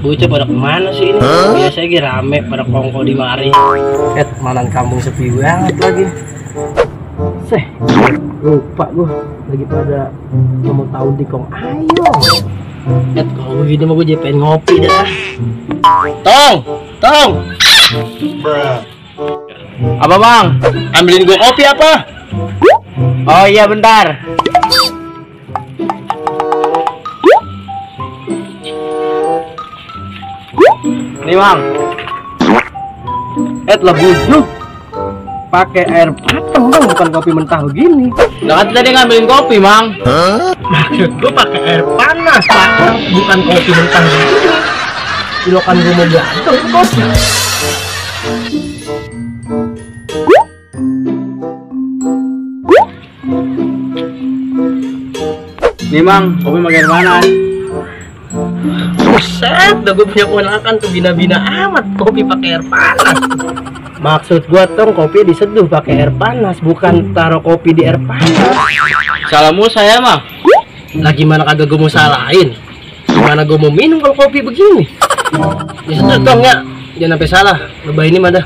Bocah pada kemana sih ini? Biasanya lagi rame pada kongko di mari. Manan kampung sepi banget lagi. Lupa gua lagi pada mau tahu di kong. Ayo. Kalau begini mah gue jadi pengen ngopi dah. Tong. Apa bang? Ambilin gue kopi apa? Oh iya bentar. Nih bang. Lah bujuk. Pakai air pateng bang, bukan kopi mentah begini. Nah kan tadi ngambilin kopi bang. Maksud gue pakai air panas pateng, bukan kopi mentah begini. Silokan gue mau gantung kopi. Nih bang, kopi pakai air panas. Buset, udah gue punya ponakan tuh bina-bina amat kopi pakai air panas. Maksud gua tong kopi diseduh pakai air panas, bukan taruh kopi di air panas. Salamu saya mah. Lah gimana kagak gua mau salahin? Gimana gua mau minum kalau kopi begini? Diseduh tong ya, jangan sampai salah. Lebah ini mah dah.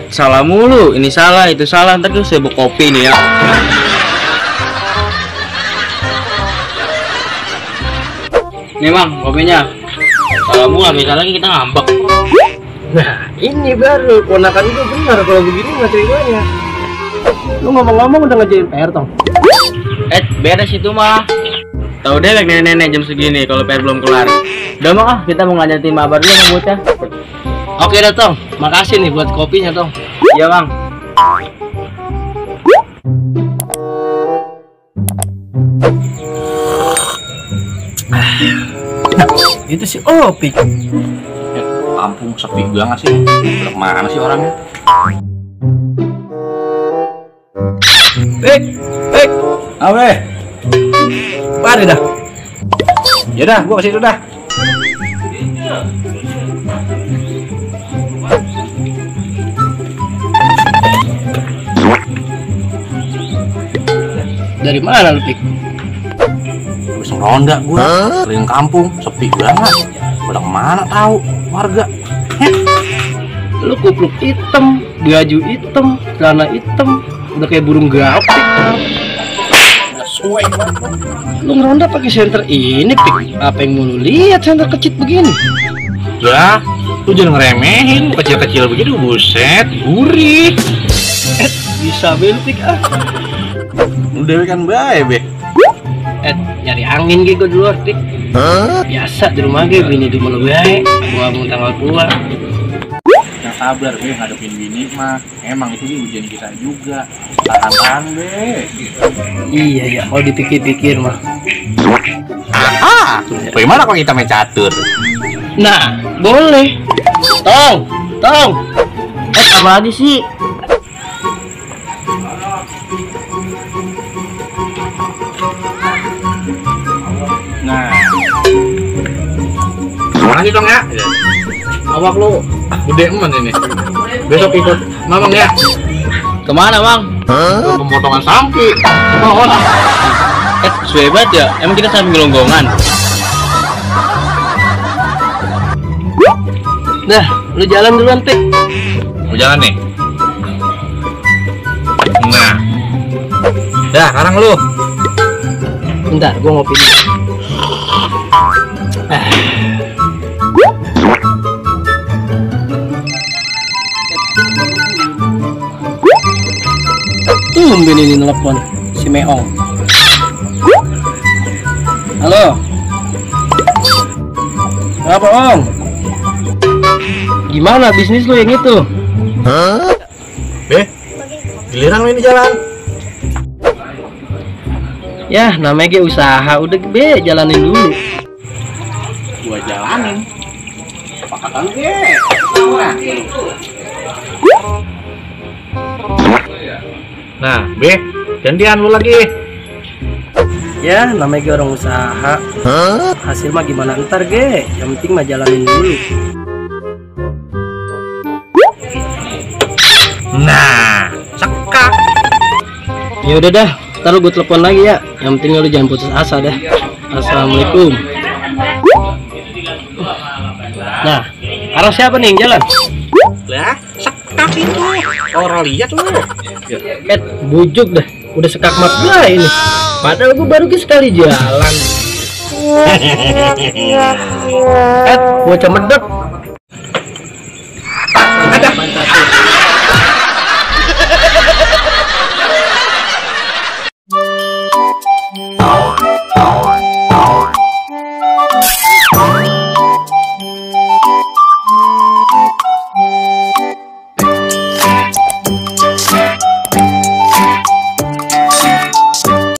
Salah mulu, ini salah, itu salah. Ntar gue sibuk kopi nih ya. Nih bang, kopinya. Salah mulu, misalnya kita ngambek. Nah, ini baru ponakan itu benar kalau begini nggak ceritanya. Lu ngomong-ngomong udah ngerjain PR tong? Beres itu mah. Tahu deh nenek-nenek jam segini kalau PR belum kelar. Udah mah kita mau ngajarin mabar dulu sama bocah. Oke dah tong, makasih nih buat kopinya tong. Iya bang. Itu si Opik. Kampung sepi banget sih. Udah kemana sih orangnya? Apa? Mari dah. Ya dah, gua ke situ dah. Dari mana lu Pik? Habis ngeronda gua, keliling kampung, sepi banget. Udah kemana tahu warga? Lu kupluk hitam, baju hitam, celana hitam, udah kayak burung gapik. Lu ngeronda pakai senter ini Pik? Apa yang mau lu lihat senter kecil begini? Ya, lu jangan ngeremehin, kecil-kecil begitu, buset, gurih. Bisa bel Pik ah. Udah kan baik be. Nyari angin gitu di luar Pik. Biasa di rumah gue bini di malu gue, gua mau tanggal tua. Yang sabar be, ngadepin bini mah. Emang itu ujian kita juga. Tahan-tahan be. Iya ya, kalau dipikir-pikir mah. Aha, bagaimana kalau kita main catur? Nah, boleh. Tong. Apa lagi sih? Nah, makasih dong ya. Awak lu Gede eman ini. Besok ikut mamang ya. Kemana bang? Pemotongan sampi. Sehebat ya? Emang kita sambil gelonggongan? Nah, lu jalan duluan Pik. Mau jalan nih. Nah, dah sekarang lu. Bentar, gua ngopi dulu. Tumben ini telepon si Meong. Halo. Apa Om? Gimana bisnis lu yang itu? Be, giliran lu ini jalan. Ya, namanya ge usaha, udah be jalanin dulu. Gua jalanin. Apa kata lu ge? Nah, be, gantian lu lagi. Ya, namanya ge orang usaha. Hasil mah gimana ntar ge, yang penting mah jalanin dulu. Nah, cekak. Ya udah dah, ntar gue telepon lagi ya. Yang penting lu jangan putus asa dah. Assalamualaikum. Sekarang siapa nih yang jalan? Lah, sekak itu. Orang lihat lu. Bujuk dah. Udah sekak mak gua ini. Padahal gua baru sekali jalan. Bocah medot.